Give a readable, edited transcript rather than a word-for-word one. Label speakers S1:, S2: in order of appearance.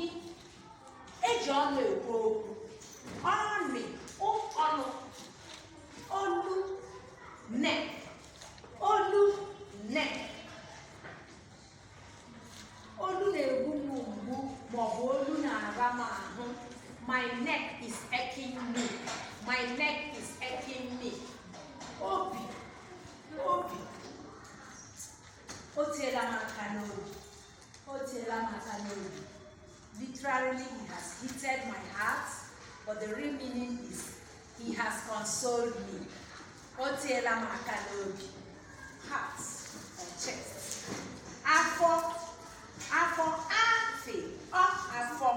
S1: Gị eji ọnụ ekwu okwu. Ọnị, ọnụ, olu, neck, olu, neck. Olu na-egbu m mgbu maọbụ olu na-ara m ahụ. My neck is aching me. My neck is aching me. Obi, obi. O tiela m aka n'obi. O tiela m aka n'obi. Literally, he has heated my heart, but the real meaning is he has consoled me. O tiela m aka n'obi. Heart or chest. Afọ, afọ, afị, ọ, afọ.